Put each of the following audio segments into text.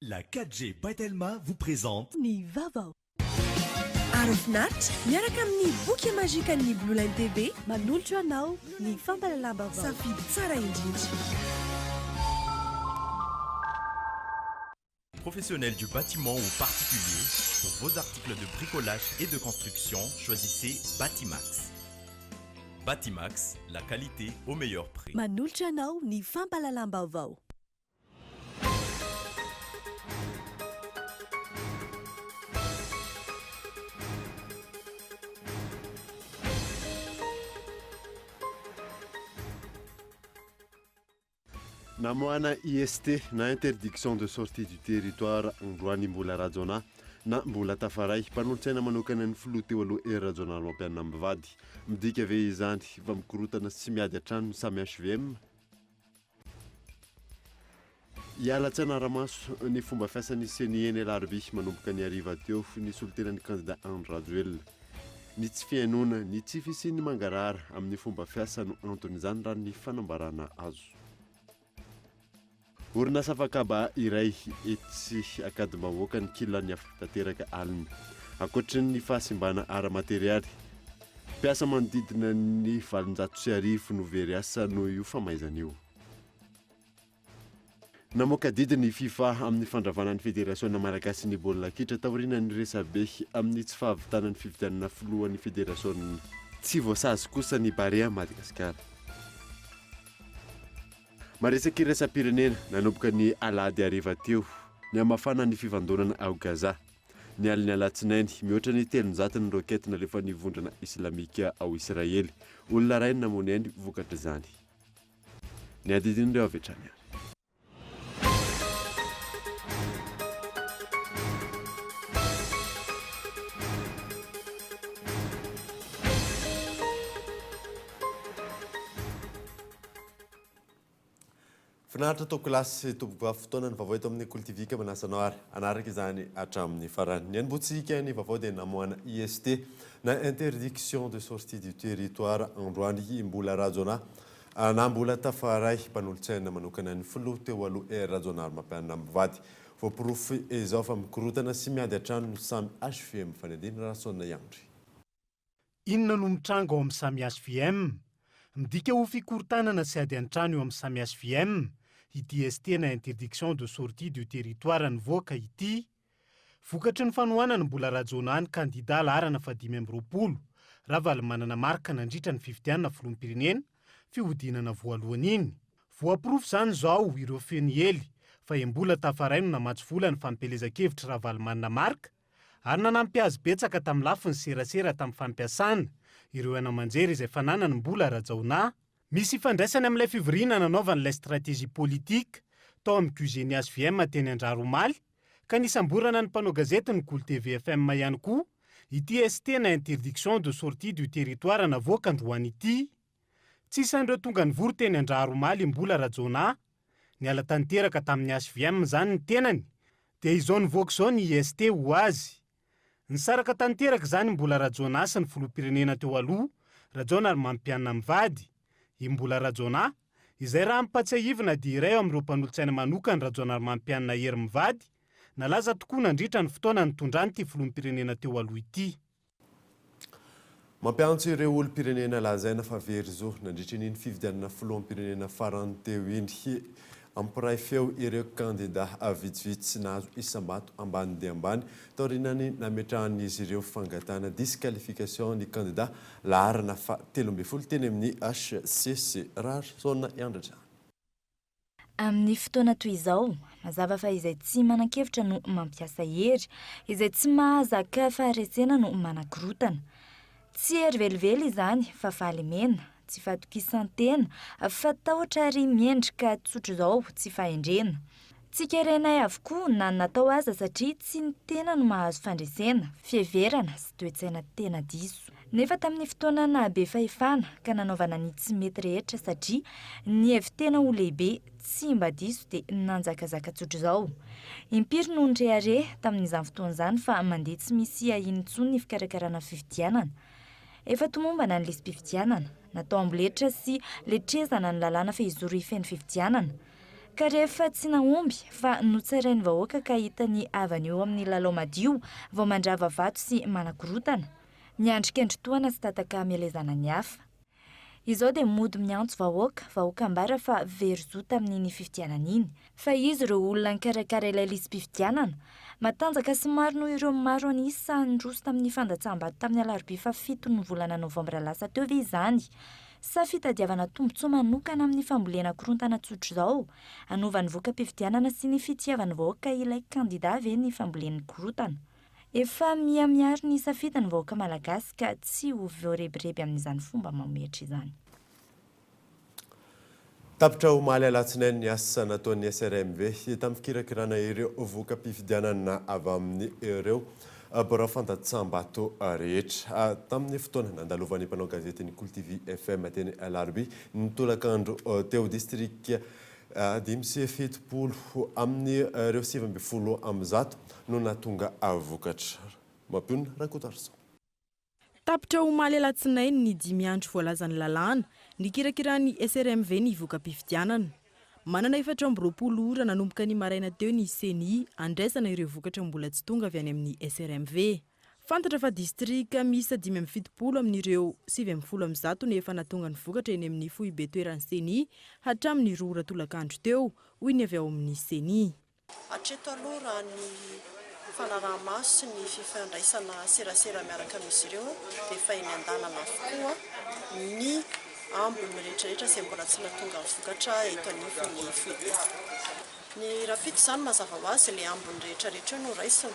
La 4G by Telma vous présente. Ny vaovao. Aro finaritra miaraka amin'ny boky magikan'ny Blue Line TV manolotra anao ny fampahalalam-baovao. Safidy tsara indrindra. Professionnels du bâtiment ou particulier, pour vos articles de bricolage et de construction, choisissez Batimax. Batimax, la qualité au meilleur prix. Manolotra anao ny fampahalalam-baovao. Namoahana IST na Interdiction de sortie du territoire androany Mbola Rajaonah na Mbola Tafaray, mpanolotsaina manokana ny filoha teo aloha Hery Rajaonarimampianina mivady. Midika ve izany fa mikorotana sy miady an-trano ny samy hvm? Hiala tsy hanara-maso ny fomba fiasan'ny Ceni eny Alarobia manomboka ny hariva teo ny solontenan'ny kandida Andry Rajoelina. Ny tsy fihainoana, ny tsy fisian'ny mangarahara amin'ny fomba fiasa no anton'izany raha ny fanambarana azo. Orinasa afakaba iray etsy Ankadimbahoaka ny kilan'ny afo tanteraka alina. Ankoatry ny fahasimbana ara-materialy, mpiasa manodidina ny 1800 no very asa noho io famaizana io. Namoaka didy ny Fifa amin'ny fandravana ny Federasiona malagasin'ny baolina kitra taorian'ny resabe amin'ny tsy fahavitana ny fifidianana filohan'ny federasiona. Tsy voasazy kosa ny Barea Madagasikara. Maresaka iraisam-pirenena, nanomboka ny alahady hariva teo, nihamafana ny fifandonana ao Gaza. Ny alin'ny alatsinainy, mihoatra ny 300 ny roquette nalefan'ny vondrona islamika ao Israely. Olona iray no namoy ny ainy vokatr'izany. Ny adidin'ireo avy hatrany ary. Finaritra tompokolahy sy tompokovavy fotoana ny vaovao eto amin'ny Kolo TV ka manasa anao ary hanaraka izany hatramin'ny farany. Ny hanombohantsika ny vaovao dia namoahana IST na interdiction de sortie du territoire androany i Mbola Rajaonah na Mbola Tafaray mpanolotsaina manokana ny filoha teo aloha Hery Rajaonarimampianina mivady. Voaporofo izao fa mikorotana sy miady an-trano ny samy hvm Fanadina Rahasaonina Iandry. Inona no mitranga ao amin'ny samy hvm? Midika ho fikorontanana sy ady an-trano eo amin'ny samy hvm ity ST na interdiction de sortie du territoire nivoaka ity. Vokatry ny fanohanan'i Mbola Rajaonah ny kandida laharana faha-25, Ravalomanana Marc nandritra ny fifidianana filoham-pirenena, fihodinana voalohany iny. Voaporofo izany izao ireo feo niely fa i Mbola tafaray no namatsy vola ny fampielezan-kevitr'i Ravalomanana Marc ary nanampy azy betsaka tamin'ny lafiny serasera tamin'ny fampiasana ireo haino aman-jery izay fananan'i Mbola Rajaonah. Misy ifandraisany amin'ilay fivoriana nanaovan'ilay stratégie politique tao amin'ny QG ny hvm teny Andraro omaly ka nisamborana ny mpanao gazety ny Kolo TV FM ihany koa ity ST na interdiction de sortie du territoire navoaka androany ity. Tsy isan'ireo tonga nivory teny Andraharo omaly i Mbola Rajaonah. Niala tanteraka tamin'ny hvm izany ny tenany dia izao nivoaka izao ny IST ho azy. Nisaraka tanteraka izany i Mbola Rajaonah sy ny filoham-pirenena teo aloha, Rajaonarimampianina mivady. I Mbola Rajaonah, izay raha ampatsiahivina dia iray amin'ireo mpanolotsaina manokan'i Rajaonarimampianina Hery mivady, nalaza tokoa nandritra ny fotoana nitondrany ity filoham-pirenena teo aloha ity. Mampiantso ireo olom-pirenena lazaina fa very zo nandritra iny fifidianana filoham-pirenena farany teo iny hampiray feo ireo kandida vitsivitsy nahazo isam-bato ambany dia ambany taorian'ny nametrahan'izy ireo fangatahana disqualification ny kandida laharana faha 13 teny amin'ny hcc Raharison Iandratrano. Amin'ny fotoana toy izao, mazava fa izay tsy manan-kevitra no mampiasa hery, izay tsy mahazaka faharesena no manakorontana. Tsy hery velively izany fa fahalemena, tsy fahatokisan-tena, fa tahotra ary miendrika tsotr'izao tsy fahendrena. Tsikerenay avokoa na ny natao aza satria tsy ny tena no mahazo fandresena, fiheverana sy toe-tsaina tena diso. Nefa tamin'ny fotoana nahabe fahefana ka nanaovana ny tsy mety rehetra satria nihevi-tena ho lehibe tsy mba diso dia nanjakazaka tsotr'izao. Impiry no nirehareha tamin'izany fotoana izany fa mandeha tsy misy ahiana intsony ny fikarakarana fifidianana. Efa tomombana ny lisi-pifidianana. Natao amboletra sy letrezana ny lalàna fehizoro hifehy ny fifidianana. Ka rehefa tsy nahomby fa notsarain'ny vahoaka ka hita ny havany eo amin'ny lalao madio vao mandrava vato sy manakorontana. Miandry kendry tohana sy tataka hamelezana ny hafa. Izao dia mody miantso vahoaka, vahoaka ambara fa very zo tamin'iny fifidianana iny. Fa izy ireo olona nikarakara ilay lisi-pifidianana. Matanjaka sy maro noho ireo maro an'isa niroso tamin'ny fandatsaham-bato tamin'ny alarobia fahafiton'ny volana novambra lasa teo ve izany? Sa fitadiavana tombontsoa manokana amin'ny fambolena korontana tsotr'izao, hanova ny voka-pifidianana sy ny fitiavan'ny vahoaka ilay kandida ve ny famboleny korontana? Efa miha miaro ny safidy ny vahoaka malagasy ka tsy ho voarebireby amin'izany fomba mamohehitra izany. Tapitra omaly alatsinainy ny asa nataon'ny SRMV tamin'ny fikirakirana ireo voka-pifidianana avy amin'ireo birao fandatsaham-bato rehetra. Tamin'ny fotoana nandalovan'ny mpanao gazetin'ny Kolo TV FM teny Alarobia ny tolakandro teo, distrika 75 amin'ireo 119 no nahatonga vokatra. Mampionona Rakotoarison. Tapitra omaly alatsinainy ny dimy andro voalazan'ny lalàna nikirakiran'ny SRMV ny voka-pifidianana. Manana 24 ora nanomboka ny maraina teo ny Ceni handraisana ireo vokatra mbola tsy tonga avy any amin'ny SRMV. Fantatra fa distrika miisa 75 amin'ireo 119 no efa nahatonga ny vokatra eny amin'ny foibe toeran'ny Ceni hatramin'ny roa ora tolakandro teo, hoy ny avy ao amin'ny Ceni. Hatreto aloha raha ny fanaraha-maso sy ny fifandraisana serasera miaraka amin'izy ireo dia efa eny an-dalana avokoa ny ambiny rehetra rehetra izay mbola tsy nahatonga ny vokatra eto anivon'ny foibe. Ny rahampitso izany mazava ho azy ilay ambiny rehetra rehetra eo no raisina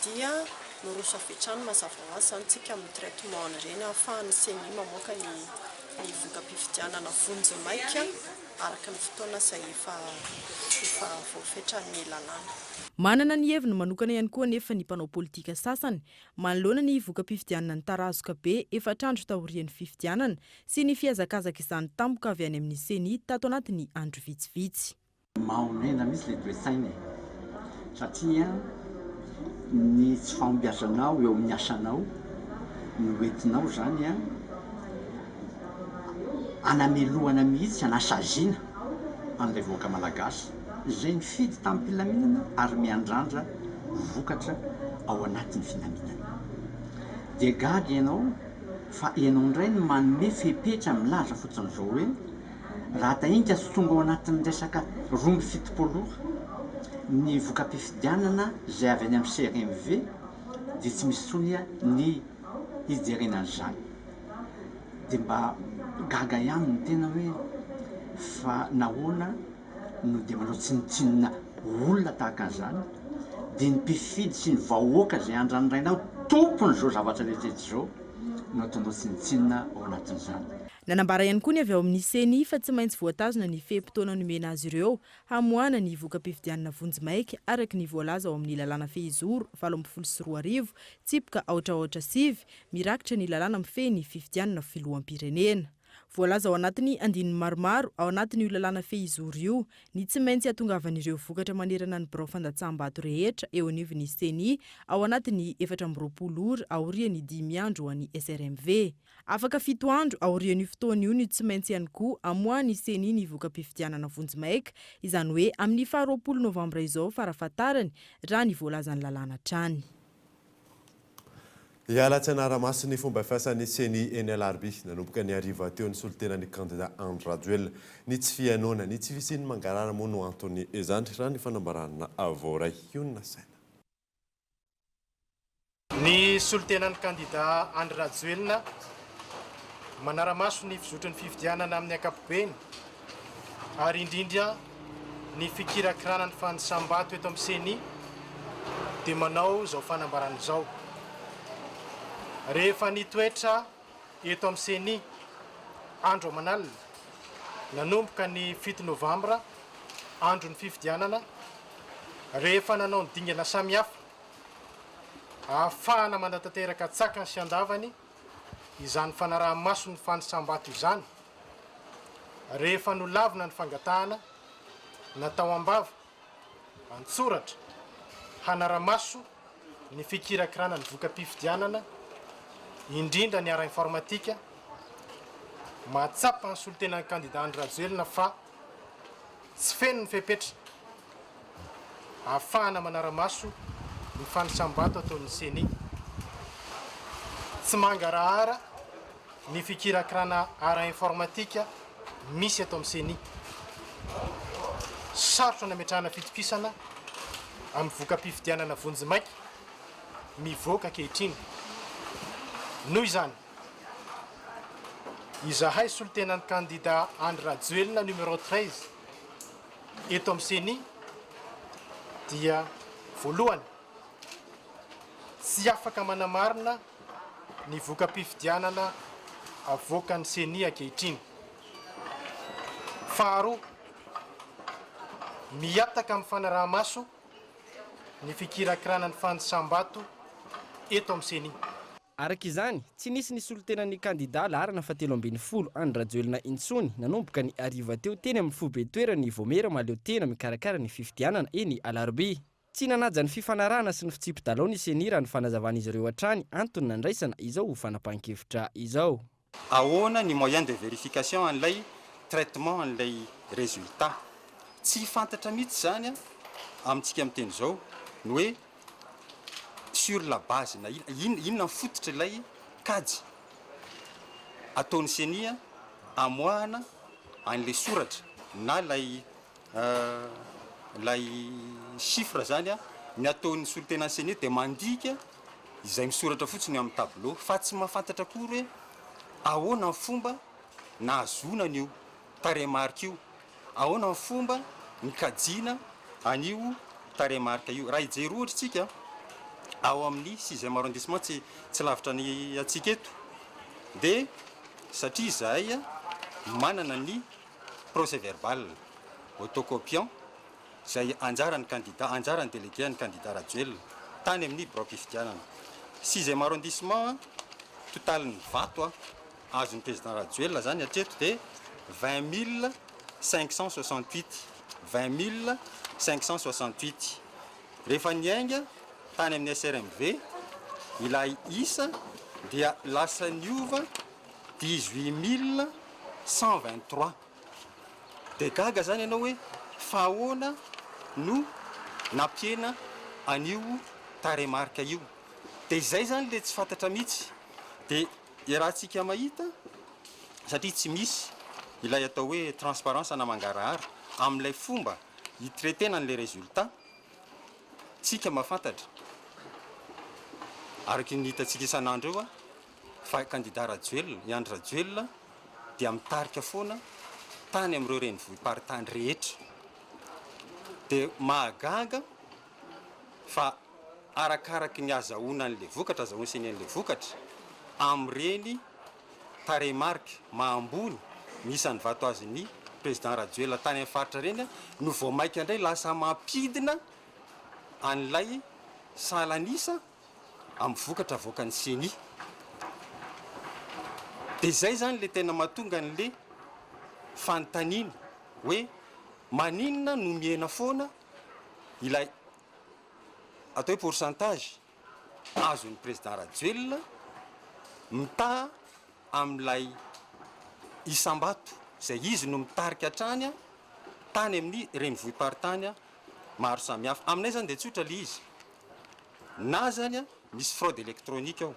dia miroso avy hatrany mazava ho azy izany tsika amin'ny traitement an'ireny ahafahan'ny Ceni mamoaka ny voka-pifidianana vonjimaika. araka ny fotoana izay efa efa voafetran'ny lalàna. Manana ny heviny manokana ihany koa anefa ny mpanao politika sasany manoloana ny voka-pifidianana nitarazoka be efatr'andro taorian'ny fifidianana sy ny fihazakazak'izany tampoka avy any amin'ny Ceni tato anatin'ny andro vitsivitsy. Mahonena mihitsy ilay toe-tsaina e! Satria ny tsy fahombiazanao eo amin'ny asanao no entinao izany an, hanamelohana mihitsy, hanasaziana an'ilay vahoaka malagasy izay nifidy tamim-pilaminana ary miandrandra vokatra ao anatin'ny filaminana. Dia gaga ianao fa ianao indray no manome fepetra milaza fotsiny izao hoe, Raha tahinka tsy tonga ao anatin'ny resaka 72 ora ny voka-pifidianana izay avy any amin'ny CRMV dia tsy misy intsony ny hijerena an'izany. Dia mba gaga ihany ny tena hoe fa nahoana no dia manao tsinontsinona olona tahaka an'izany? Dia ny mpifidy sy ny vahoaka izay andrandrainao tompon'izao zavatra rehetra izao no ataonao tsinontsinona ao anatin'izany. Nanambara ihany koa ny avy ao amin'ny Ceni fa tsy maintsy voatazona ny fe-potoana nomena azy ireo hamoahana ny voka-pifidianana vonjimaika araka ny voalaza ao amin'ny lalàna fehizoro 2018 tsipika aotra aotra sivy mirakitra ny lalàna mifehy ny fifidianana filoham-pirenena. Voalaza ao anatin'ny andininy maromaro ao anatin'io lalàna fehizoro io ny tsy maintsy hahatongavan'ireo vokatra manerana ny birao fandatsaham-bato rehetra eo anivon'ny Ceni ao anatin'ny 24 ora aorian'ny dimy andro ho an'ny SRMV. Afaka fito andro aorian'io fotoana io no tsy maintsy ihany koa amoahan'ny Ceni ny voka-pifidianana vonjimaika, izany hoe amin'ny faha 20 novambra izao farafahatarany, raha ny voalazan'ny lalàna hatrany. Hiala tsy hanara-maso ny fomba fiasan'ny Ceni eny Alarobia, nanomboka ny hariva teo ny solontenan'ny kandida Andry Rajoelina. Ny tsy fihainoana, ny tsy fisian'ny mangarahara moa no anton'izany, raha ny fanambarana voaray. Hionona saina. Ny solontenan'ny kandida Andry Rajoelina manara-maso ny fizotry ny fifidianana amin'ny ankapobeny ary indrindra ny fikirakirana ny fanisam-bato eto amin'ny Ceni dia manao izao fanambarana izao. Rehefa nitoetra eto amin'ny Ceni andro aman'alina nanomboka ny fito novambra andron'ny fifidianana rehefa nanao ny dingana samihafa Ahafahana manatanteraka an-tsakany sy an-davany izany fanaraha-maso ny fanisam-bato izany rehefa nolavina ny fangatahana natao am-bava, an-tsoratra, hanara-maso ny fikirakirana ny voka-pifidianana, indrindra ny ara-informatika, mahatsapa ny solontenan'ny kandida Andry Rajoelina fa. Tsy feno ny fepetra ahafahana manara-maso ny fanisam-bato ataon'ny Ceni. Tsy mangarahara ny fikirakirana ara-informatika misy eto amin'ny Ceni. Sarotra nametrahana fitokisana amin'ny voka-pifidianana vonjimaika mivoaka ankehitriny. Noho izany, izahay solontenan'ny kandida Andry Rajoelina numéro 13 eto amin'ny Ceni dia voalohany, tsy afaka manamarina ny voka-pifidianana avoakan'ny Ceni ankehitriny. Faharoa, mihataka amin'ny fanaraha-maso ny fikirakirana ny fandisam-bato eto amin'ny Ceni. Araka izany, tsy nisy ny solontenan'ny kandidà laharana fahatelo ambin'ny folo Andry Rajoelina intsony nanomboka ny hariva teo teny amin'ny foibe toeran'ny Vaomiera mahaleo tena mikarakara ny fifidianana eny Alarobia. Tsy nanaja ny fifanarahana sy ny fitsipi-dalao ny Ceni raha ny fanazavan'izy ireo hatrany antony nandraisana izao fanapahan-kevitra izao. Ahoana ny moyen de vérification an'ilay traitement an'ilay résultat? Tsy fantatra mihitsy izany amintsika miteny izao ny hoe sur la base na inona, inona ny fototra ilay kajy ataon'ny Ceni amoahana an'ilay soratra na ilay ilay chiffre izany, ny ataon'ny solontenan'ny Ceni dia mandika izay misoratra fotsiny eo amin'ny tableau fa tsy mahafantatra akory hoe ahoana ny fomba nahazoana an'io tarehimarika io, ahoana ny fomba nikajiana an'io tarehimarika io. Raha hijery ohatra isika ao amin'ny sixième arrondissement tsy tsy lavitra ny antsika eto dia satria izahay manana ny procès verbal autocopiant izay anjaran'ny kandida, anjaran'ny délégué an'ny kandida Rajoelina tany amin'ny biraom-pifidianana. Sixième arrondissement, totalin'ny vato azon'ny président Rajoelina zany hatreto dia 20 568, 20 568. Rehefa niainga tany amin'ny SRMV ilay isa dia lasa niova 18 123. Dia gaga zany ianao hoe fa ahoana no nampihena an'io tarehimarika io. Dia izay zany le tsy fantatra mihitsy. Dia iarahantsika mahita satria tsy misy ilay atao hoe transparence na mangarahara amin'ilay fomba hitraitena an'ilay résultat, tsika mahafantatra araky ny hitantsika isan'andro eo fa kandida Rajoelina, i Andry Rajoelina dia mitarika foana tany amin'ireo renivohi-paritany rehetra. Dia mahagaga fa arakaraky ny azahoana an'ilay vokatra, azahoan'ny Ceni an'ilay vokatra amin'ireny tarehimarika maha ambony ny isan'ny vato azon'ny président Rajoelina tany amin'ny faritra ireny no vao mainka indray lasa mampidina an'ilay salan'isa amin'ny vokatra avoakan'ny Ceni. Dia izay izany ilay tena mahatonga an'ilay fanontaniana hoe maninona no mihena foana ilay atao hoe pourcentage azon'ny président Rajoelina mitaha amin'ilay isam-bato izay izy no mitarika hatrany tany amin'ny renivohi-paritany maro samihafa. Aminay izany dia tsotra ilay izy, na zany misy fraude électronique ao,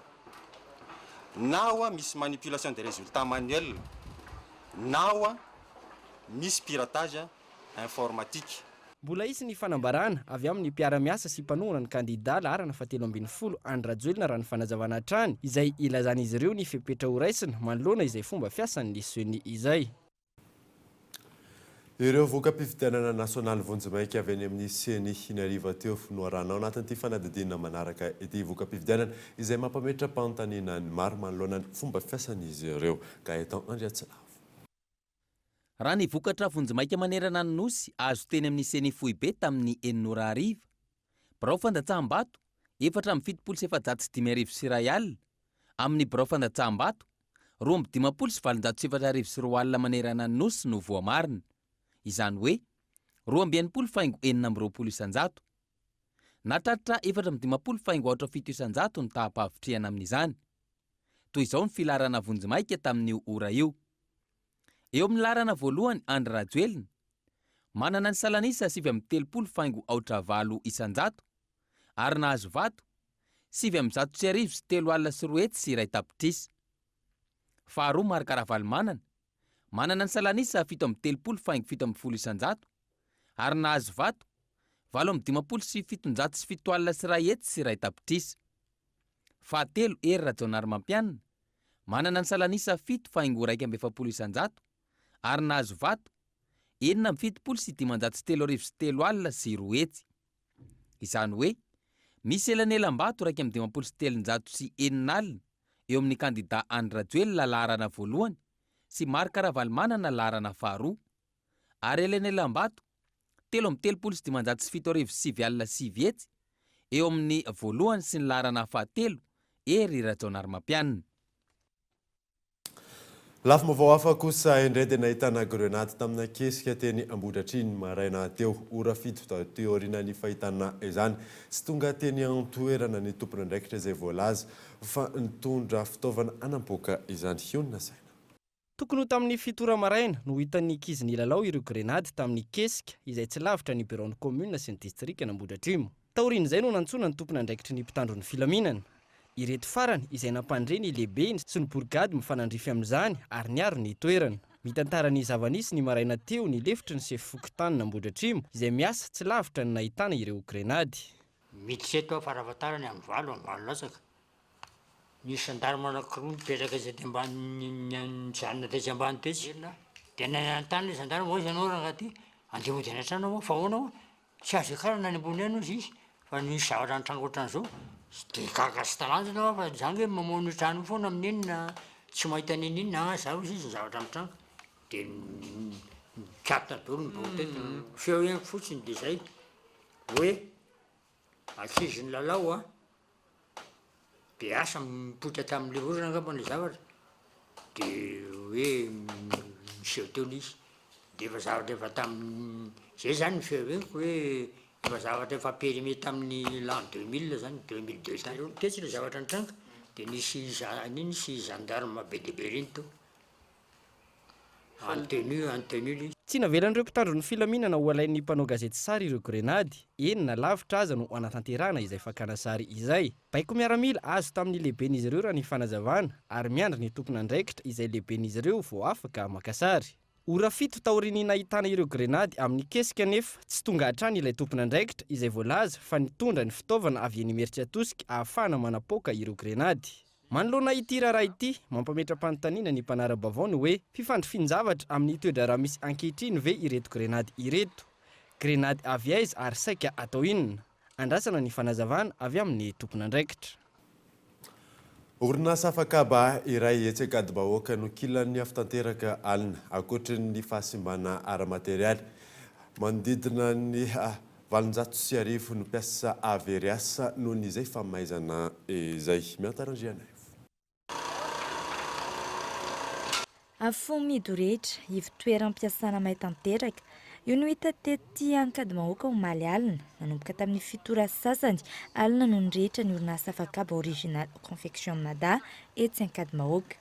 na ao misy manipulation des résultats manuels, na ao misy piratage informatique. Mbola hisy ny fanambarana avy amin'ny mpiara-miasa sy mpanohana ny kandida laharana fahatelo ambin'ny folo Andry Rajoelina raha ny fanazavana hatrany izay ilazan'izy ireo ny fepetra horaisina manoloana izay fomba fiasan'ny Ceni izay. Ireo voka-pifidianana nasionaly vonjimaika avy any amin'ny Ceni ny hariva teo no arahanao anatin'ity fanadihadiana manaraka ity voka-pifidianana izay mampametra-panontaniana ny maro manoloana ny fomba fiasan'izy ireo. Gaëtan Andriatsilavo. Raha ny vokatra vonjimaika manerana ny Nosy azo teny amin'ny Ceni foibe tamin'ny 6 ora hariva. Birao fandatsaham-bato, 1474 174 amin'ny birao fandatsaham-bato, 1852 manerana ny Nosy no voamarina. Izany hoe, 62.26%. Nahatratra 54.07% ny taham-pahavitrihana amin'izany. Toy izao ny filaharana vonjimaika tamin'io ora io. Eo amin'ny laharana voalohany Andry Rajoelina, Manana ny salanisa 39 faingo aotra valo isan-jato ary nahazo vato 239 201 tapitrisa. Faharoa Marc Ravalomanana, manana ny salanisa 37 faingo 17 isan-jato ary nahazo vato 758 701 tapitrisa. Fahatelo Hery Rajaonarimampianina, manana ny salanisa 7 faingo 41 isan-jato ary nahazo vato 276 302 200. Izany hoe, misy elanelam-bato 351 600 eo amin'ny kandidà Andry Rajoelina laharana voalohany sy Marc Ravalomanana laharana faharoa, ary elanelam-bato 333 709 900 eo amin'ny voalohany sy ny laharana fahatelo Hery Rajaonarimampianina. Lafim-baovao hafa kosa indray dia nahitana grenady tamina kesika teny Ambohidratrimo ny maraina teo. Ora fito teo aorian'ny fahitana izany, tsy tonga teny an-toerana ny tompon'andraikitra izay voalaza fa nitondra fitaovana hanampoaka izany. Hionona saina. Tokony ho tamin'ny 7 ora maraina no hitan'ny ankizy nilalao ireo grenady tamin'ny kesika izay tsy lavitra ny biraon'ny kaominina sy ny distrikan'Ambohidratrimo. Taorian'izay no nantsoina ny tompon'andraikitry ny mpitandro ny filaminana. Ireto farany izay nampandre ny lehibeny sy ny borigady mifanandrify amin'izany ary niaro ny toerana. Mitantara ny zava-nisy ny maraina teo ny lefitry ny sefo fokontanin'Ambohidratrimo izay miasa tsy lavitra ny nahitana ireo grenady. Miditra eto aho farafahatarany amin'ny valo, amin'ny valo latsaka. Nisy gendarme anankiroa nipetraka tetsy ambany nijanona tetsy ambany tetsy. Dia nanontany ilay gendarme hoe aiza ianao rangahy ty? Andeha hody any an-trano aho, fa ahoana ho'a? Tsy azo ikarana any ambony any hozy izy fa nisy zavatra nitranga ohatran'izao. Dia gaga sy talanjona aho fa za nge mamono io trano io foana amin'inona, tsy mahita n'inon'inona, ah za hozy izy ny zavatra mitranga. Dia nikatona daholo ny bureau teto, feo henoko fotsiny dia zay hoe ankizy nilalao an. De asa mipoitra tamin'le orana angamba le zavatra de hoe niseho teo le izy, de efa zavatra efa tamin'ny, zay zany ny fiheveriko hoe efa zavatra efa périmé tamin'ny l'an 2000 zany, 2002 tany, tetsy le zavatra nitranga de nisy za- nino nisy gendarme be dia be reny teo. En tenue, en tenue le izy. Tsy navelan'ireo mpitandro ny filaminana ho alain'ny mpanao gazety sary ireo grenady, eny na lavitra aza no hanatanterahana izay fakana sary izay. Baiko miaramila azo tamin'ny lehiben'izy ireo raha ny fanazavana, ary miandry ny tompon'andraikitra izay lehiben'izy ireo vao afaka maka sary. Ora fito taorian'ny nahitana ireo grenady amin'ny kesika anefa, tsy tonga hatrany ilay tompon'andraikitra izay voalaza fa nitondra ny fitaovana avy eny Imerintsiatosika ahafahana manapoaka ireo grenady. Manoloana ity raharaha ity, mampametra-panontaniana ny mpanara-baovao ny hoe fifandrifian-javatra amin'ny toe-draharaha misy ankehitriny ve ireto grenady ireto? Grenady avy aiza ary saika atao inona? Andrasana ny fanazavana avy amin'ny tompon'andraikitra. Orinasa afakaba iray etsy Ankadibahoaka no kilan'ny afo tanteraka alina, ankoatry ny fahasimbana ara-materialy. Manodidina ny 1800 no mpiasa very asa noho ny izay famaizana izay. Miantara Andrianaivo. Afo midorehitra, ivon-toeram-piasana may tanteraka. Io no hita tety Ankadimahoaka omaly alina. Nanomboka tamin'ny fito ora sy sasany alina no nirehitra ny orinasa afakaba Original Confection Mada etsy Ankadimahoaka.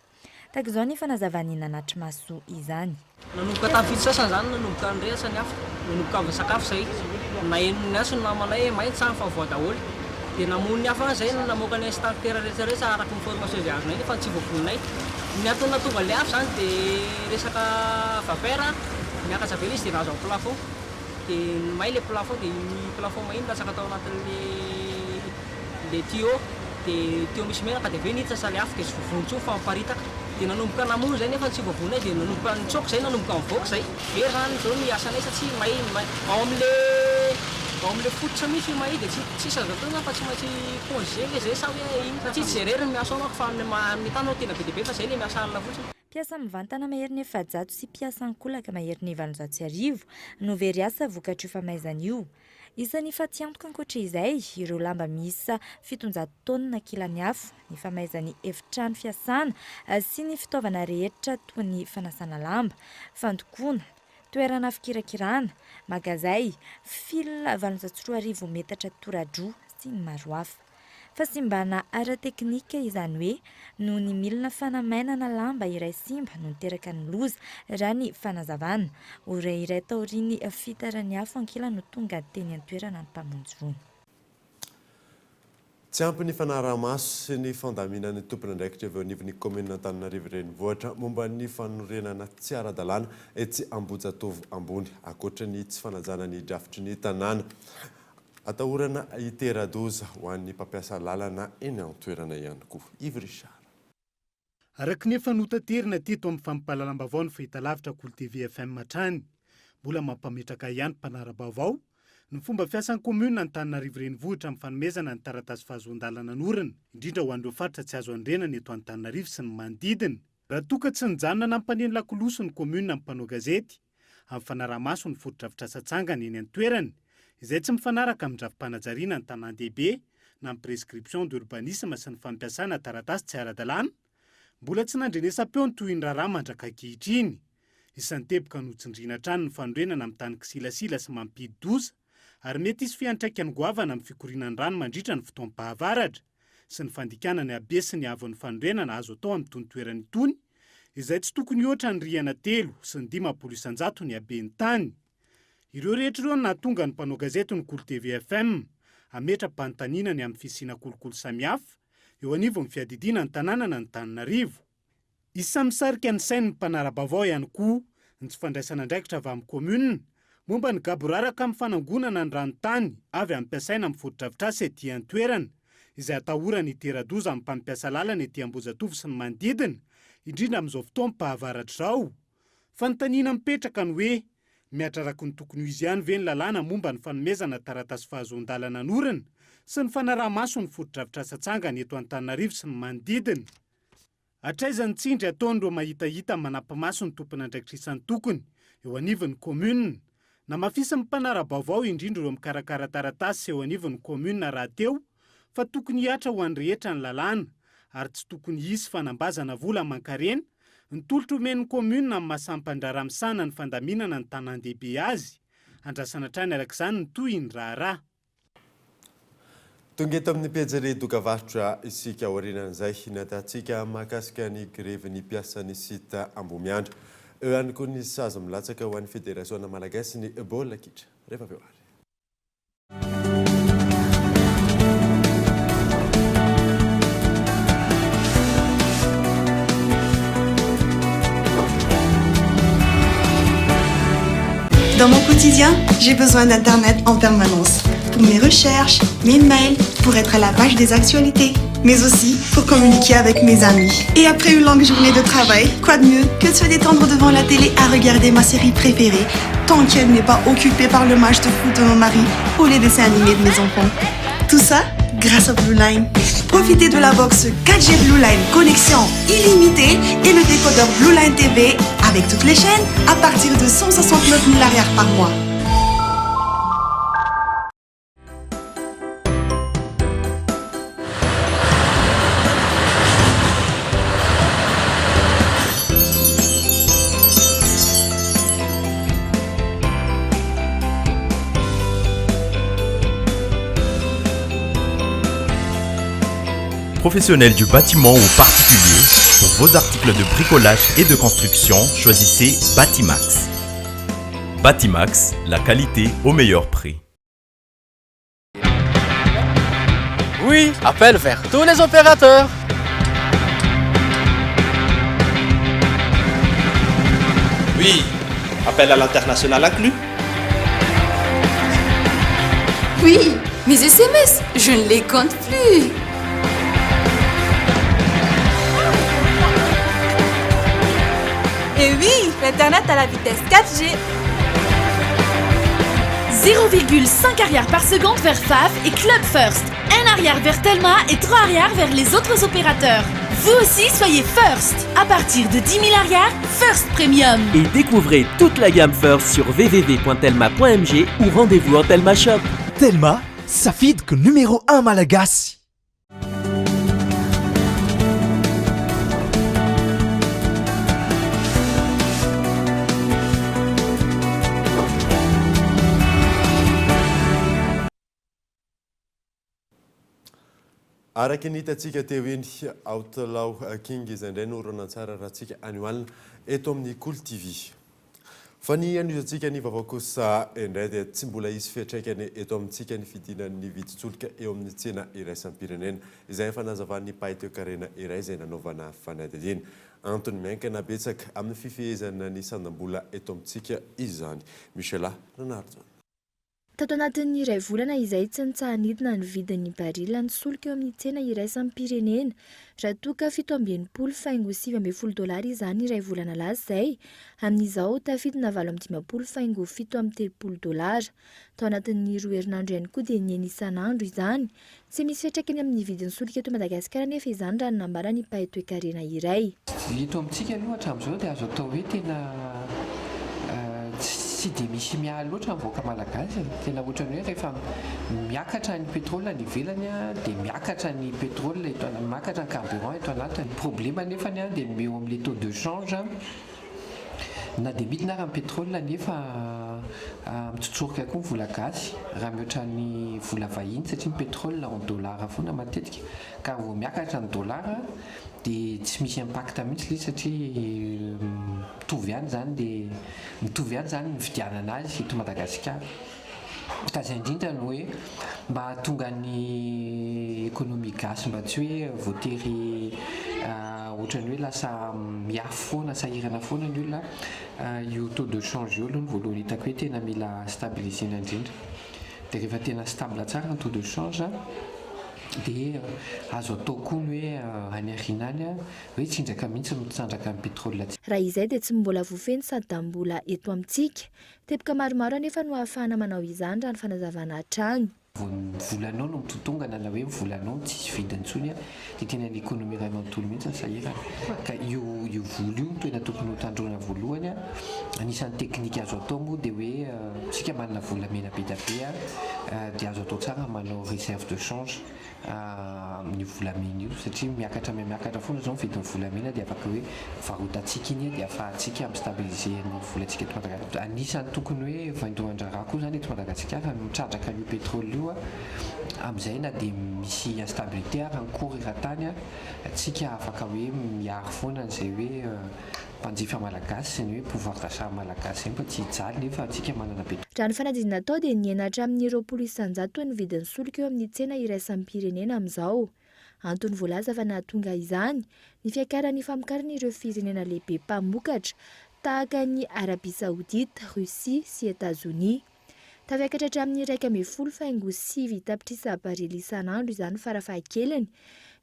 Tahaka izao ny fanazavan'ny nanatri-maso izany. Nanomboka tamin'ny fito sasany izany nanomboka nirehitra ny afo, nanomboka avy nisakafo izahay. Naheno ny antso ny namanay hoe may ny trano fa voa daholo. Dia namono ny afo ihany izahay namoaka ny extincteur rehetra rehetra araka ny formation izay azonay nefa tsy voavononay. Ny antony nahatonga ilay afo izany dia resaka vapeur niakatra be ilay izy dia nahazo amin'ny plafond. Dia may ilay plafond dia iny plafond may iny latsaka tao anatin'ilay le tuyau de tuyau misy menaka de avy eo niditra le afo de tsy voavono intsony fa miparitaka de nanomboka namono zay nefa tsy voavononay de nanomboka nitsoaka zay nanomboka nivoaka zay very zany zao ny asanay satria may may ao amle ao amle fototra mihitsy io may io de tsy tsisy azo atao zany fa tsy maintsy congé ve zay sa hoe ino satria tsy zay irery no miasa ao manko fa ny amin'ny tany ao tena be dia be fa zay le miasa alina fotsiny. Mpiasa mivantana maherin'ny 400 sy mpiasa ankolaka maherin'ny 1800 no very asa vokatr'io famaizana io. Isan'ny fatiantoka ankoatra izay, ireo lamba miisa 700 taonina kilan'ny afo, ny famaizan'ny efitrano fiasana sy ny fitaovana rehetra toy ny fanasana lamba, fandokoana, toerana fikirakirana, magazay, fil 2800 metatra tora-droa sy ny maro hafa. Fahasimbana ara-teknika, izany hoe noho ny milina fanamainana lamba iray simba no niteraka ny loza, raha ny fanazavana. Ora iray taorian'ny fitaran'ny afo ankilany no tonga teny an-toerana ny mpamonjy voina. Tsy ampy ny fanaraha-maso sy ny fandaminan'ny tompon'andraikitra avy eo anivon'ny kaominina Antananarivo Renivohitra momba ny fanorenana tsy ara-dalàna etsy Ambohijatovo ambony, ankoatra ny tsy fanajana ny drafitry ny tanàna. Atahorana hitera-doza ho an'ny mpampiasa lalana eny an-toerana ihany koa. Yves Richard. Araka ny efa notaterina teto amin'ny fampahalalam-baovao ny fahitalavitra Kolo TV FM hatrany, mbola mampametraka ihany mpanara-baovao ny fomba fiasan'ny kaominina Antananarivo Renivohitra amin'ny fanomezana ny taratasy fahazoan-dalana anorina, indrindra ho an'ireo faritra tsy azo anorenana eto Antananarivo sy ny manodidina. Raha toa ka tsy nijanona nampaneno lakolosy ny kaominina amin'ny mpanao gazety, amin'ny fanaraha-maso ny fotodrafitrasa tsangana eny an-toerana, izay tsy mifanaraka amin'ny drafi-panajariana ny tanàn-dehibe na ny prescription d'urbanisme sy ny fampiasana taratasy tsy ara-dalàna, mbola tsy nandrenesam-peo ny tohin'ny raharaha mandrak'ankehitriny. Isan'ny teboka notsindriana hatrany ny fanorenana amin'ny tany kisilasila sy mampidi-doza ary mety hisy fiantraikany goavana amin'ny fikorianan'ny rano mandritra ny fotoam-pahavaratra sy ny fandikana ny habe sy ny haavon'ny fanorenana azo atao amin'itony toerana itony izay tsy tokony hihoatra ny rihana telo sy ny 50% ny haben'ny tany. Ireo rehetra ireo no nahatonga ny mpanao gazety ny Kolo TV FM hametra-panontaniana ny amin'ny fisiana kolikoly samihafa eo anivon'ny fiadidiana ny tanànan'Antananarivo. Isan'ny misarika ny sain'ny mpanara-baovao ihany koa ny tsy fandraisana andraikitra avy amin'ny kaominina momba ny gaboraraka amin'ny fanangonana ny ranontany avy ampiasaina amin'ny fotodrafitrasa ety an-toerana izay atahorana hitera-doza amin'ny mpampiasa lalana ety Ambohijatovo sy ny manodidina, indrindra amin'izao fotoam-pahavaratra izao. Fanontaniana mipetraka ny hoe, mihatra araka ny tokony ho izy ihany ve ny lalàna momba ny fanomezana taratasy fahazoan-dalana anorina sy ny fanaraha-maso ny fotodrafitrasa tsangana eto Antananarivo sy ny manodidina? Hatraiza ny tsindry ataon'ireo mahitahita manapa-maso ny tompon'andraikitra isan-tokony eo anivon'ny commune? Namafisin'ny mpanara-baovao indrindra ireo mikarakara taratasy eo anivon'ny commune rahateo fa tokony hihatra ho an'ny rehetra ny lalàna ary tsy tokony hisy fanambazana vola aman-karena ny tolotra omen'ny commune amin'ny maha sampan-draharaha misahana ny fandaminana ny tanàn-dehibe azy. Andrasana hatrany araka izany ny tohin'ny raharaha. Tonga eto amin'ny pejin'ny dokavarotra isika aorianan'izay nataontsika mahakasika ny grevin'ny mpiasan'ny site Ambohimiandra. Eo ihany koa ny sazy milatsaka ho an'ny federasiona malagasy ny baolina kitra. Rehefa avy eo ary. Dans mon quotidien, j'ai besoin d'Internet en permanence. Pour mes recherches, mes mails, pour être à la page des actualités, mais aussi pour communiquer avec mes amis. Et après une longue journée de travail, quoi de mieux que de se détendre devant la télé à regarder ma série préférée, tant qu'elle n'est pas occupée par le match de foot de mon mari ou les dessins animés de mes enfants. Tout ça grâce à Blue Line. Profitez de la box 4G Blue Line connexion illimitée et le décodeur Blue Line TV avec toutes les chaînes à partir de 169 000 arrières par mois. Professionnels du bâtiment ou particulier, pour vos articles de bricolage et de construction, choisissez Batimax. Batimax, la qualité au meilleur prix. Oui, appel vers tous les opérateurs. Oui, appel à l'international inclus. Oui, mes SMS, je ne les compte plus. Et oui, l'internet à la vitesse 4G. 0,5 arrière par seconde vers FAF et Club First. 1 arrière vers Telma et 3 arrière vers les autres opérateurs. Vous aussi, soyez First. À partir de 10 000 arrières, First Premium. Et découvrez toute la gamme First sur www.telma.mg ou rendez-vous en Telma Shop. Telma, safidiko numéro 1 malagasy. Araka ny hitantsika teo iny, Outlaw King izay indray no horonantsary arahantsika anio alina eto amin'ny Kolo TV. Fa ny hanohizantsika ny vaovao kosa indray dia tsy mbola hisy fiantraikany eto amintsika ny fidinan'ny vidin-tsolika eo amin'ny tsena iraisam-pirenena, izay efa nazavan'ny mpahay toekarena iray izay nanaovana fanadihadiana. Antony miankina betsaka amin'ny fifehezana ny sandam-bola eto amintsika izany. Michela Ranarison. Tato anatin'ny iray volana izay, tsy nitsaha-nidina ny vidin'ny barila ny solika eo amin'ny tsena iraisam-pirenena. Raha toa ka 67 faingo 19 dolara izany iray volana lasa izay, amin'izao tafidina 58 faingo 37 dolara. Tao anatin'ny roa herinandro ihany koa dia nihena isan'andro izany. Tsy misy fiantraikany amin'ny vidin'ny solika eto Madagasikara anefa izany raha ny nambaran'ny mpahay toekarena iray. Eto amintsika aloha hatramin'izao dia azo atao hoe tena tsy dia misy miahy loatra ny vahoaka malagasy e. Tena ohatran'ny hoe rehefa miakatra ny pétrole any ivelany dia miakatra ny pétrole eto, miakatra ny carburant eto anatiny. Ny problema anefany dia ny eo amin'ilay taux de change. Na dia midina ara ny pétrole nefa mitsotsorika koa ny vola gasy raha mihoatra ny vola vahiny satria ny pétrole en dollar foana matetika ka raha vao miakatra ny dollar dia tsy misy impact mihitsy ilay izy satria mitovy ihany izany dia mitovy ihany izany ny nividianana azy eto Madagasikara. Ka izay indrindra no hoe mba hahatonga ny économie gasy mba tsy hoe voatery ohatran'ny hoe lasa mihafy foana, sahirana foana ny olona, io taux de change io aloha no voalohany hitako hoe tena mila stabiliser-na indrindra. Dia rehefa tena stable tsara ny taux de change dia azo atao koa ny hoe any aoriana any hoe tsy indraka mihitsy mitrandraka ny pétrole. Raha izay dia tsy mbola voafehy ny sadam-bola eto amintsika. Teboka maromaro anefa no ahafahana manao izany raha ny fanazavana hatrany. Vao ny volanao no mitotongana na hoe ny volanao no tsisy vidiny intsony dia tena ny économie iray manontolo mihitsy no sahirana. Ka io io vola io no tena tokony ho tandroina voalohany. Anisan'ny teknika azo atao moa dia hoe isika manana volamena be dia be dia azo atao tsara ny manao réserve de change. amin'io volamena io satria miakatra mihamiakatra foana izao ny vidin'ny volamena dia afaka hoe varotantsika iny dia afahantsika mi-stabiliser ny volantsika eto Madagasikara. Anisan'ny tokony hoe vaindohan-draharaha koa izany eto Madagasikara ny mitrandraka an'io pétrole io amin'izay na dia misy instabilité ary ny cours eran-tany tsika afaka hoe miaro foana an'izay hoe mpanjifa malagasy sy ny hoe pouvoir d'achat malagasy izay mba tsy hijaly nefa antsika manana be Raha ny fanadihadiana natao dia nihena hatramin'ny 20% ny vidin'ny solika eo amin'ny tsena iraisam-pirenena amin'izao. Antony voalaza fa nahatonga izany ny fiakaran'ny famokaran'ireo firenena lehibe mpamokatra tahaka an'i Arabia Saodita, Russie sy Etazonia. Tafiakatra hatramin'ny 11 faingo 9 tapitrisa barily isan'andro izany farafahakeliny.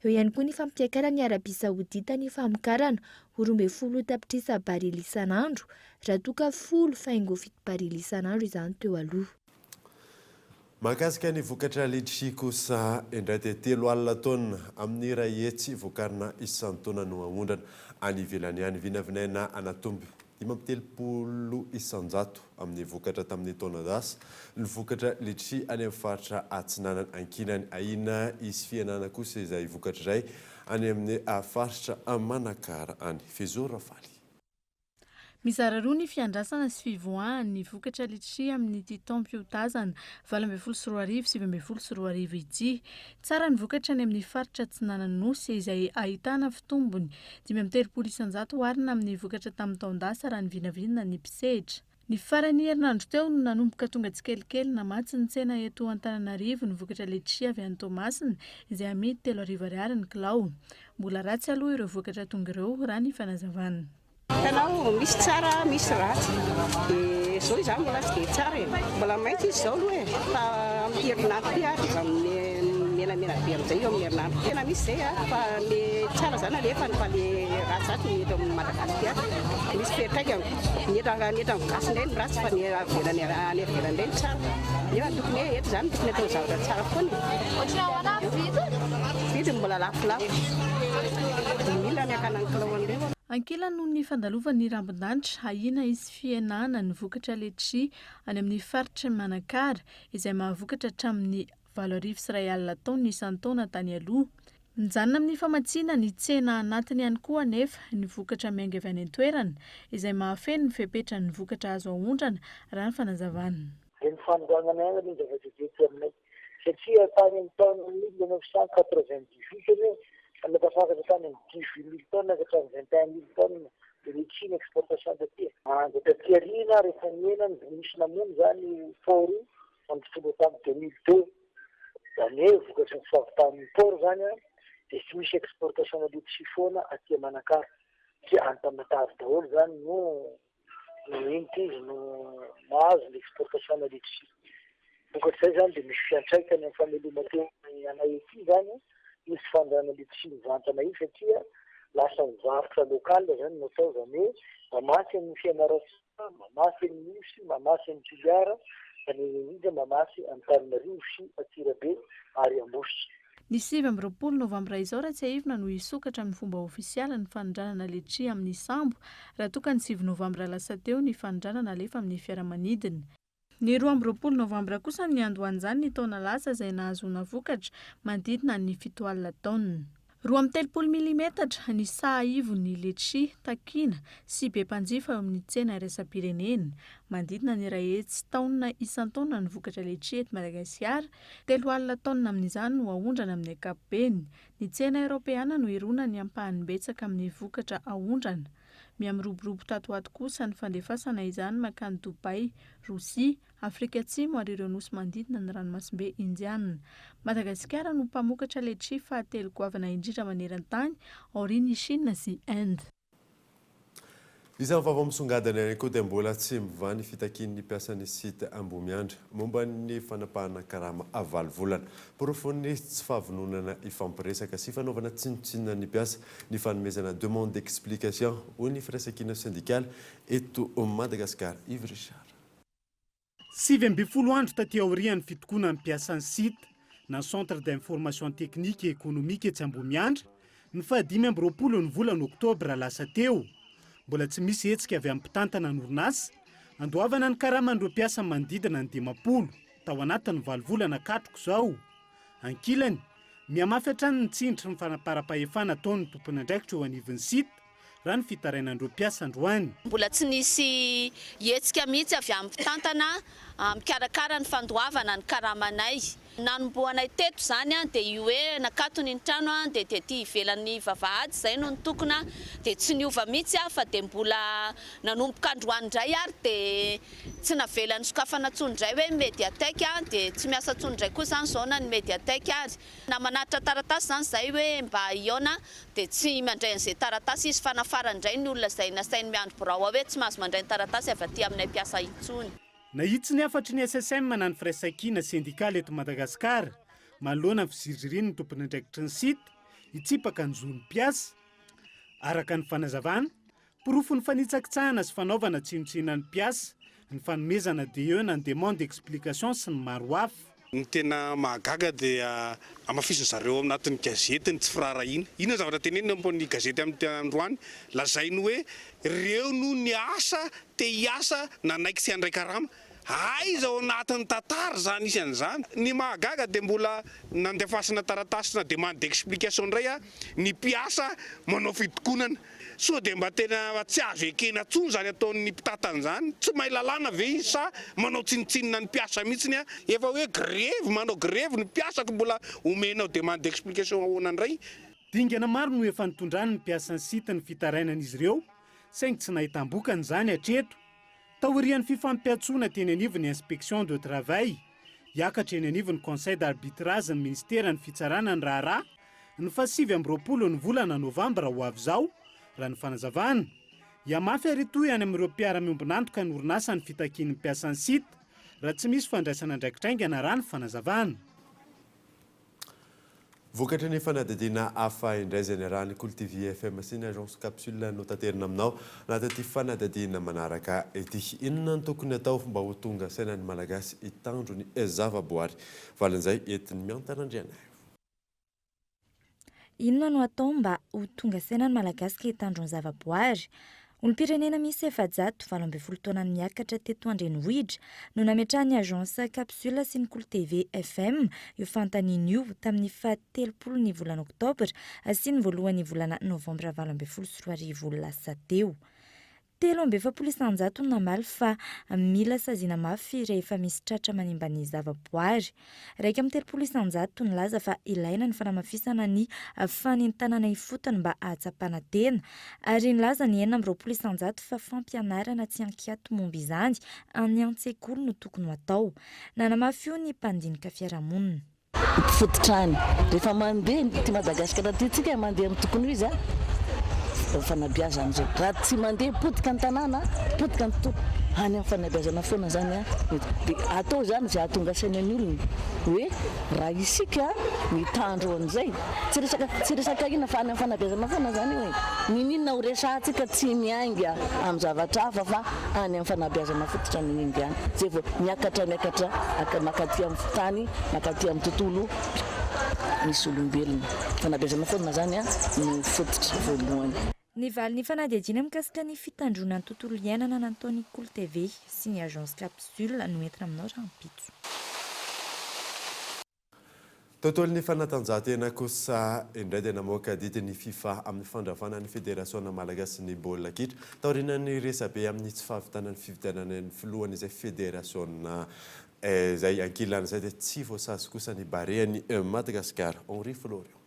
Eo ihany koa ny fampiakaran'i Arabia Saodita ny famokarana ho 12 tapitrisa barily isan'andro, raha toa ka 10 faingo 7 barily isan'andro izany teo aloha. Mahakasika ny vokatra litchi kosa indray dia 30 taonina amin'ny 100 vokarina isan-taona no aondrana any ivelany any. Vinavinaina hanatombo 35% amin'ny vokatra tamin'ny taona lasa ny vokatra litchi any amin'ny faritra Atsinanana. Ankilany, ahiana hisy fihenana kosa izay vokatra izay any amin'ny faritra Manakara any. Fehizoro Rafaly. Mizara roa ny fiandrasana sy fivoahan'ny vokatra litchi amin'ity taom-piotazana 2018 2019 ity. Tsara ny vokatra any amin'ny faritra Atsinanan'ny Nosy izay ahitana fitombony 35% oharina amin'ny vokatra tamin'ny taon-dasa raha ny vinavina ny mpisehatra. Ny faran'ny herinandro teo no nanomboka tonga tsikelikely namatsy ny tsena eto Antananarivo ny vokatra letchi avy any Toamasina izay amidy 3000 ariary ny kilao. Mbola ratsy aloha ireo vokatra tonga ireo raha ny fanazavana. Hitanao, misy tsara, misy ratsy. Dia izao izany mbola tsy dia tsara e. Mbola mainty izy izao aloha e. Fa amin'ity herinandro ity ary izy amin'ny menamena be amin'izay eo amin'ny herinandro. Tena misy izay a, fa le tsara izany alefany fa le ratsy ratsy ny eto amin'ny Madagasikara. Misy fiantraikany. Ny eto ny eto amin'ny gasy indray no ratsy fa ny ivelany any ivelany indray no tsara. Nefa tokony hoe eto izany tokony atao zavatra tsara foana e. Ohatran'ny ahoana ny vidiny? Vidiny mbola lafolafo. Mila ny hakana ny kilao an'ireo. Ankilany noho ny fandalovan'ny rambon-danitra, ahiana hisy fihenana ny vokatra letchi any amin'ny faritr'i Manakara, izay mahavokatra hatramin'ny 1008 taonina isan-taona tany aloha. Mijanona amin'ny famatsiana ny tsena anatiny ihany koa anefa ny vokatra miainga avy any an-toerana, izay mahafeno ny fepetran'ny vokatra azo aondrana, raha ny fanazavana. Dia ny fanondranana ihany aloha no zava-dehibe aty aminay. Satria tany amin'ny taona 1998 anie efa tafakatra tany amin'ny 18 mille tonnes ka hatramin'ny 21 mille tonnes de litchi ny exportation taty. Dia taty aoriana rehefa nihena nisy namono izany io port io tamin'ny tonga tamin'ny 2002. Izany hoe vokatry ny fahavitan'ny port izany dia tsy misy exportation na litchi foana aty Manakara. Satria any Tamatave daholo izany no no inty izy no mahazo ny exportation na litchi. Vokatr'izay izany dia misy fiantraikany amin'ny fameloman-tena anay ety izany io tsy fandrana litchi mivantana io satria lasa ny varotra local izany no atao, izany hoe mamatsy an'i Fianarantsoa, mamatsy an'i Nosy, mamatsy an'i Toliara, fa ny indrindra mamatsy Antananarivo sy Antsirabe ary Ambositra. Ny 29 novambra izao raha tsiahivina no hisokatra amin'ny fomba ofisialy ny fanondranana letchi amin'ny sambo raha toa ka ny 9 novambra lasa teo ny fanondranana alefa amin'ny fiaramanidina. Ny 22 novambra kosa no niandohan'izany ny taona lasa izay nahazoana vokatra manodidina ny 70 taonina. 32 milimetatra ny saha ivon'ny letchi takiana sy be mpanjifa eo amin'ny tsena iraisam-pirenena. Manodidina ny 100 taonina isan-taona ny vokatra letchi eto Madagasikara. 30 taonina amin'izany no aondrana amin'ny ankapobeny. Ny tsena eoropeana no ironan'ny ampahany betsaka amin'ny vokatra aondrana. Mihamiroborobo tato ho ato kosa ny fandefasana izany mankany Dubai, Rosia, Afrika Atsimo ary ireo nosy manodidina ny ranomasimbe Indiana. Madagasikara no mpamokatra letchi fahatelo goavana indrindra maneran-tany aorian'i Chine sy Inde. Isan'ny vaovao misongadina ihany koa dia mbola tsy mivaha ny fitakian'ny mpiasan'ny Site Ambohimiandra momba ny fanapahana karama valo volana. Porofon'ny tsy fahavononana hifampiresaka sy fanaovana tsinontsinona ny mpiasa ny fanomezana demande d'explication, hoy ny firaisankina sendikaly eto Madagasikara. Yves Richard. 19 andro taty aorian'ny fitokonan'ny mpiasan'ny Site na Centre d'information technique et économique etsy Ambohimiandra, ny faha 25 ny volana oktobra lasa teo, mbola tsy misy hetsika avy amin'ny mpitantana ny orinasa andoavana ny karaman'ireo mpiasa manodidina ny 50 tao anatin'ny valo volana katroka izao. Ankilany, mihamafy hatrany ny tsindry ny fanaparam-pahefana ataon'ny tompon'andraikitra eo anivon'ny Site raha ny fitarainan'ireo mpiasa androany. Mbola tsy nisy hetsika mihitsy avy amin'ny mpitantana mikarakara ny fandoavana ny karamanay. Nanombohanay teto izany dia io hoe nakatony ny trano dia tety ivelan'ny vavahady izay no nitokona dia tsy niova mihitsy fa dia mbola nanomboka androany indray ary dia tsy navela nisokafana intsony indray hoe ny médiathèque dia tsy miasa intsony indray koa izany izao na ny médiathèque ary. Na manatitra taratasy izany izahay hoe mba hihaona dia tsy mandray an'izay taratasy izy fa nafarany indray ny olona izay nasainy miandry birao ao hoe tsy mahazo mandray ny taratasy avy aty aminay mpiasa intsony. Nahitsy ny hafatry ny SSM na ny Firaisankina sendikaly eto Madagasikara manoloana ny fizirizirian'ny tompon'andraikitry ny Site hitsipaka ny zon'ny mpiasa. Araka ny fanazavana, Porofon'ny fanitsakitsahana sy fanaovana tsinontsinona ny mpiasa, ny fanomezana DE na ny demande d'explication sy ny maro hafa. Ny tena mahagaga dia hamafisin zareo ao anatin'ny gazety ny tsy firaharahiana. Inona ny zavatra tenenina momba ny gazety amin'ity androany? Lazainy hoe ireo no niasa, te hiasa, nanaiky tsy handray karama. Aiza ao anatin'ny tantara izany hisy an'izany? Ny mahagaga dia mbola nandefasana taratasy na demande d'explication indray ny mpiasa manao fitokonana. Sao dia mba tena tsy azo ekena intsony izany ataon'ny mpitantana izany? Tsy mahay lalàna ve izy sa manao tsinontsinona ny mpiasa mihitsiny? Efa hoe grevy, manao grevy ny mpiasa ko mbola omenao demande d'explication ahoana indray? Dingana maro no efa nitondran'ny mpiasan'ny site ny fitarainan'izy ireo saingy tsy nahitam-bokany izany hatreto. Taorian'ny fifampiantsoana teny anivon'ny Inspection de travail, hiakatra eny anivon'ny Conseil d'arbitrage ny minisiteran'ny Fitsarana ny raharaha ny faha 29 ny volana novambra ho avy izao, raha ny fanazavana. Hihamafy ary hitohy any amin'ireo mpiara-miombon'antoka ny orinasa ny fitakian'ny mpiasan'ny Site raha tsy misy fandraisana andraikitra haingana, raha ny fanazavana. Vokatry ny fanadihadiana hafa indray izay niarahan'ny Kolo TV FM sy ny Agence Capsule notaterina aminao anatin'ity fanadihadiana manaraka ity. Inona no tokony atao mba ho tonga saina ny Malagasy hitandro ny zavaboary? Valin'izay entin'i Miantana Andrianaivo. Inona no atao mba ho tonga saina ny Malagasy ka hitandro ny zavaboary? Olom-pirenena miisa 418 taona niakatra teto an-drenivohitra no nametrahan'ny Agence Capsule sy ny Kolo TV FM io fanontaniana io tamin'ny faha-30 ny volana oktobra sy ny voalohan'ny volana novambra 2018 lasa teo. 43% no namaly fa mila saziana mafy rehefa misy tratra manimba ny zavaboary. 31% nilaza fa ilaina ny fanamafisana ny fanentanana ifotony mba hahatsapana tena, ary nilaza ny 26% fa fampianarana tsy an-kiato momba izany any an-tsekoly no tokony ho atao. Nanamafy io ny mpandinika fiarahamonina. Fototra any. Rehefa mandeha ity Madagasikara ity tsika mandeha amin'ny tokony ho izy a, fanabeazana izao. Raha tsy mandeha potika ny tanàna, potika ny tontolo. Any amin'ny fanabeazana foana izany a. Dia atao izany izay hahatonga saina ny olona hoe raha isika mitandro an'izay, tsy resaka tsy resaka inona fa any amin'ny fanabeazana foana izany io e. N'inon'inona ho resahantsika tsy miainga amin'ny zavatra hafa fa any amin'ny fanabeazana fototra no miainga. Zay vao miakatra miakatra mankaty amin'ny tany, mankaty amin'ny tontolo misy olombelona. Fanabeazana foana zany no fototra voalohany. Ny valin'ny fanadihadiana mikasika ny fitandroana ny tontolo iainana nataon'ny Kolo TV sy ny Agence Capsule no entina aminao rahampitso. Tontolon'ny fanatanjahantena kosa indray dia namoaka didy ny Fifa amin'ny fandravana ny federasiona malagasin'ny baolina kitra taorian'ny resabe amin'ny tsy fahavitana ny fifidianana ny filohan'izay federasiona izay. Ankilan'izay dia tsy voasazy kosa ny Barean'i Madagasikara, Henri Florian.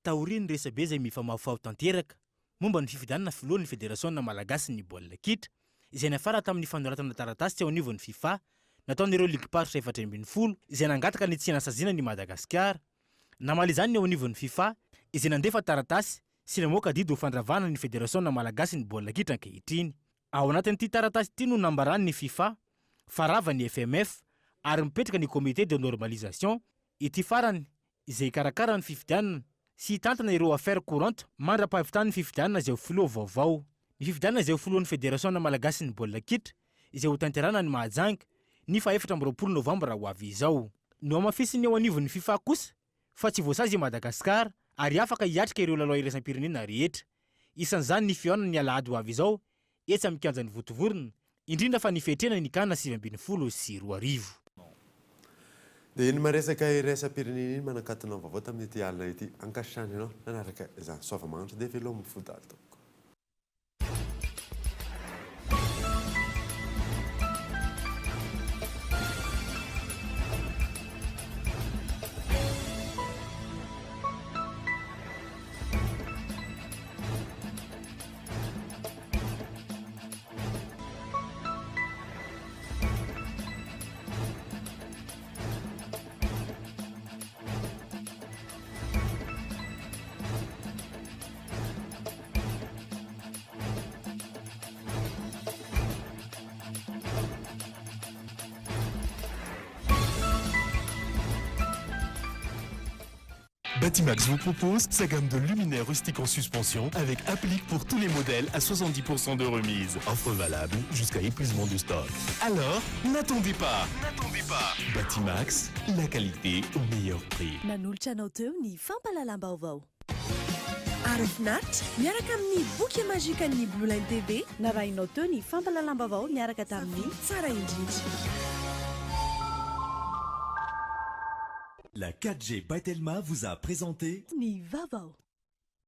Taorian'ny resabe izay mifamahofaho tanteraka momba ny fifidianana filohan'ny federasiona malagasin'ny baolina kitra, izay niafara tamin'ny fanoratana taratasy teo anivon'ny Fifa nataon'ireo ligim-paritra 14 izay nangataka ny tsy hanasaziana an'i Madagasikara. Namaly izany ny eo anivon'ny Fifa izay nandefa taratasy sy namoaka didy ho fandravana ny federasiona malagasin'ny baolina kitra ankehitriny. Ao anatin'ity taratasy ity no nambaran'ny Fifa fa rava ny FMF ary mipetraka ny Comité de normalisation, ity farany izay hikarakara ny fifidianana sy hitantana ireo affaires courantes mandra-pahavitan'ny fifidianana izay ho filoha vaovao. Ny fifidianana izay ho filohan'ny Federasiona malagasin'ny baolina kitra izay hotanterahina any Mahajanga ny faha 24 novambra ho avy izao. Nohamafisin'ny eo anivon'ny Fifa kosa fa tsy voasazy i Madagasikara ary afaka hiatrika ireo lalao iraisam-pirenena rehetra. Isan'izany ny fihaonana ny alahady ho avy izao etsy amin'ny kianjan'i Vontovorona, indrindra fa ny fiatrehana ny Can 2019. Dia iny maresaka iraisam-pirenena iny manakatona ny vaovao tamin'ity alina ity. Ankasitrahana ianao nanaraka izany. Soava-mahantra dia veloma fo daly tompoko. Batimax vous propose sa gamme de luminaires rustiques en suspension avec applique pour tous les modèles à 70% de remise. Offre valable jusqu'à épuisement du stock. Alors, n'attendez pas. N'attendez pas. Batimax, la qualité au meilleur prix. Nanolotra anao teo ny fampahalalam-baovao. Ary finaritra miaraka amin'ny boky magikan'ny Blue Line TV. Narahinao teo ny fampahalalam-baovao niaraka tamin'ny tsara indrindra. La 4G by Telma vous a présenté Ny vaovao.